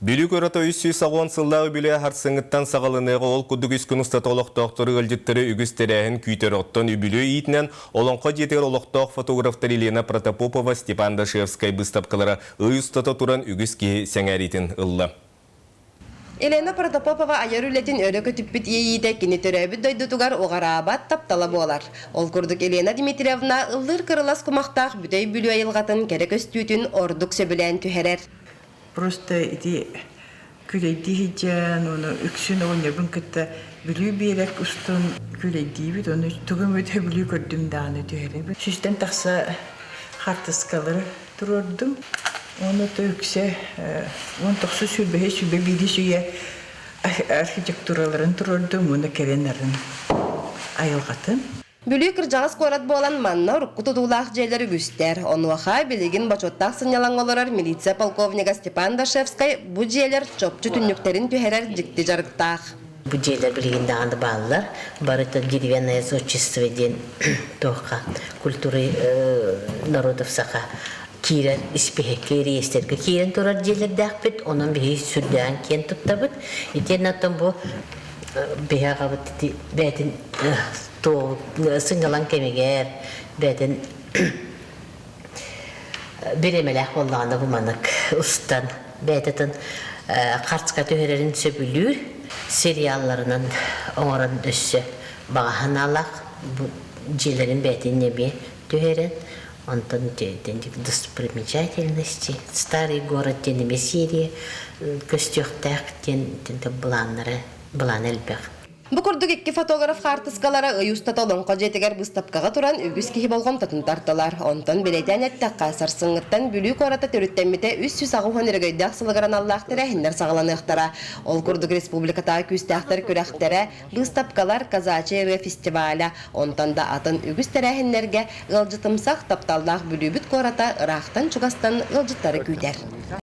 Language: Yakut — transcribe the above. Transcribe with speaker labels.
Speaker 1: Бүлүү куората 380 сыллаах үбүлүөйэ сарсыҥҥыттан саҕаланыаҕа. Ол курдук үс күн устата олохтоохтору, ыалдьыттары үгүс тэрээһин күүтэр. Оттон үбүлүөй иитинэн Олоҥхо дьиэтигэр олохтоох фотографтар Елена Протопопова, Степан Дашевскай быыстапкалара ый устата туран үгүс киһи сэҥээриитин ылла.
Speaker 2: Елена Протопопова айар үлэтин өрө көтүппүт иэйиитэ кини төрөөбүт дойдутугар уҕараабат таптала буолар. Ол курдук Елена Дмитриевна ыллыыр кырылас кумахтаах Бүтэй Бүлүү айылҕатын кэрэ көстүүтүн ордук сөбүлээн түһэрэр.
Speaker 3: Просто ити күлэйдии сылдьан, ону үксүн оҕонньорбун кытта Бүлүү биэрэк устун күлэйдиибит, ону тугу эмит сөбүлүү көрдүм даҕаны түһэрэбин. Сүүстэн тахса хаартыскалары туруордум. Ону то үксэ 19 сүүрбэһи сүүрбэ биирис үйэ архитектураларын туруордум уонна кэлин арын айылҕатын.
Speaker 2: Бүлүү кырдьаҕас куорат буолан манна урукку тутуулаах дьиэлэр үгүстэр. Онуоха билигин бочуоттаах сынньалаҥҥа олорор милиция полковнига Степан Дашевскай бу дьиэлэр чопчу түннүктэрин түһэрэр дьикти дьарыктаах.
Speaker 4: Бу дьиэлэр билигин даҕаны бааллар. Барыта деревянное зодчество диэн туохха культуры народов саха киирэр испииһэккэ реестргэ киирэн турар дьиэлэрдээхпит. Онон биһиги сүрдээҕин киэн туттабыт. Итиэннэ оттон бу биһи аҕабыт ити бэйэтин сынньалаҥ кэмигэр бэйэтин бириэмэлээх буоллаҕына бу маннык устан бэйэтин хартыска түһэрэрин сөбүлүүр сериалларынан оҥорон өссө баҕа санаалаах бу дьиэлэрин бэйэтин эмиэ түһэрэн онтон достопримечательности старый город диэн эмиэ серия көстүөхтээх диэн былааннара былаана элбэх.
Speaker 2: Бу курдук икки фотограф хаартыскалара ый устата Олоҥхо дьиэтигэр быыстапкаҕа туран үгүс киһи болҕомтотун тартылар. Онтон бэлиэтээн эттэххэ, сарсыҥҥыттан Бүлүү куората төрүттэммитэ 380 өрөгөйдөөх сылыгар аналлаах тэрээһиннэр саҕаланыахтара. Ол курдук республикатааҕы күүстээхтэр күрэхтэрэ, быыстапкалар, казачья ырыа фестиваля, онтон да атын үгүс тэрээһиннэргэ ыалдьытымсах, тапталлаах Бүлүүбүт куората ыраахтан-чугастан ыалдьыттары күүтэр.